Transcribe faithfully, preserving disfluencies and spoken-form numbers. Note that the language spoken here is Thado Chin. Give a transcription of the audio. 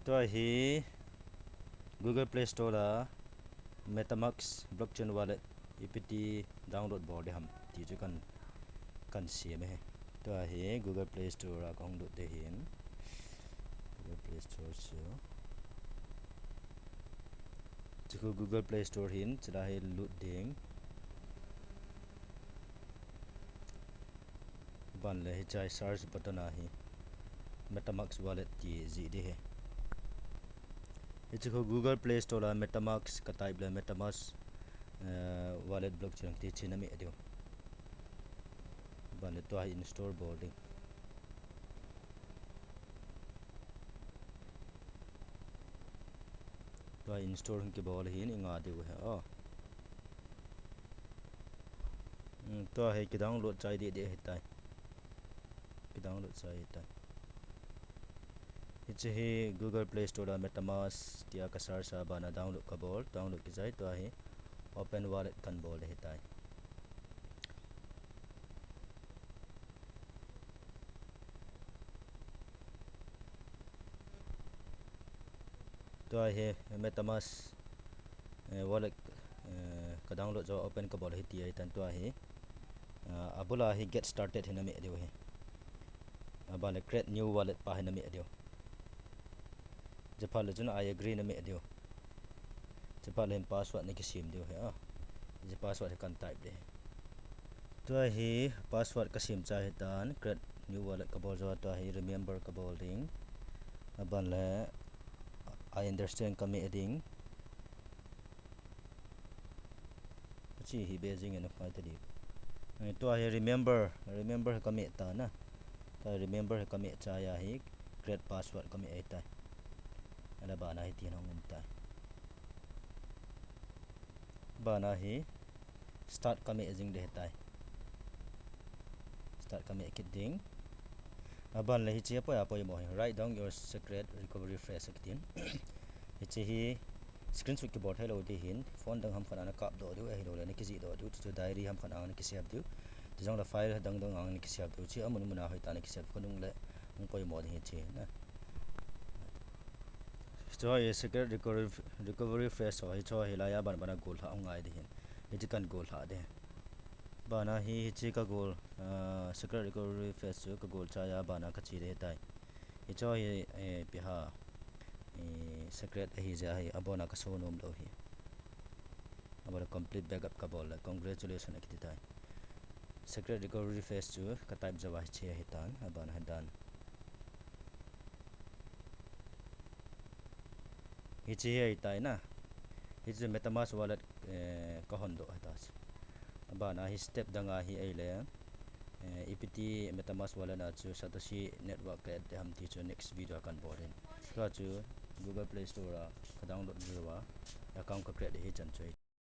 Tua hi Google Play Store a MetaMask blockchain wallet ipi ti download bol ding ham ti chu kan, kan siam e. Tua hi Google Play Store a ka hung lut ding ahin. Google Play Store chu. Chu khu Google Play Store hin, chula hi lut ding. Ban le hiche search button a hi MetaMask wallet ti jih ding ahi. Hiche khu Google Play Store a MetaMask ka type le MetaMask, eh, wallet blockchain ti chu na meh diu. Ban le tua hi install bol ding. Tua install hin kibol hin i nga diu ahi. Oh. Hmm, tua hi ki download chai ding ding ahitai. Ki download chai ahitai. Hiche hi Google Play Store a MetaMask tia ka search a, bana download ka bol, download kichai, tua hi open wallet kan bol ding ahitai. Tua hi MetaMask, eh, wallet, eh, ka download jo, open ka bol ahi ti ahitan. Tua hi, ah, abula hi get started hi na meh diu ahi. Aban le create new wallet pa hi na meh diu. Chuphat le chun I agree na meh diu. Chuphat le hin password na kisem diu ahi a. Hiche password hi kan type ding. Tua hi password ka sem chai ahitan, create new wallet ka bol jo, tua hi remember ka bol ding. Aban le I understand ka meh ding. Hiche hi be jing e na khai ta di. Eh, tua hi remember, remember hi ka meh tan a. Tua remember hi ka meh chai a hi create password ka meh ahitai. Ahile bana hi tin hung um tai. Bana hi start ka meh jing ding ahitai. Start ka meh kit ding. Aban le hiche apoi a poimo hi, write down your secret recovery phrase akitin. Hiche hi screenshot kibol thei lou ding ahin, phone dang ham khat a na kap doh diu, ahilou le na kijih doh diu, chuchu diary ham khat a na kisave diu. Chujong le file dang dang a na kisave diu, hiche amun mun a hoitah a na kisave diu, ka nung le hung poimo ding hiche na. Hiche hi secret recovery, recovery phrase ho, hiche hi laiya ban ban a gollhah hung ngai ding ahin. Hiche kan gollhah ding. Bana hi, hiche ka goal, ah, secret recovery phrase chu ka goal chai a bana ka che ding ahitai. Hiche hi, eh, ipi ham, eh, secret ahi jeh a hi, abona ka so nom lou hi. Abana complete backup ka bol le, congratulations akiti tai. Secret recovery phrase chu ka type jo a hiche ahitan, abana hi done. Hiche hi ahitai na. Hiche MetaMask wallet, eh, ka hon doh ahitai. Abana hi step dang a hi ahile, eh, ipi ti MetaMask wallet a chu Satoshi Network ka add ding ham ti chu next video a kan bol ding. Tua chu Google Play Store a ka download jo a, account ka create ding hi chan chu.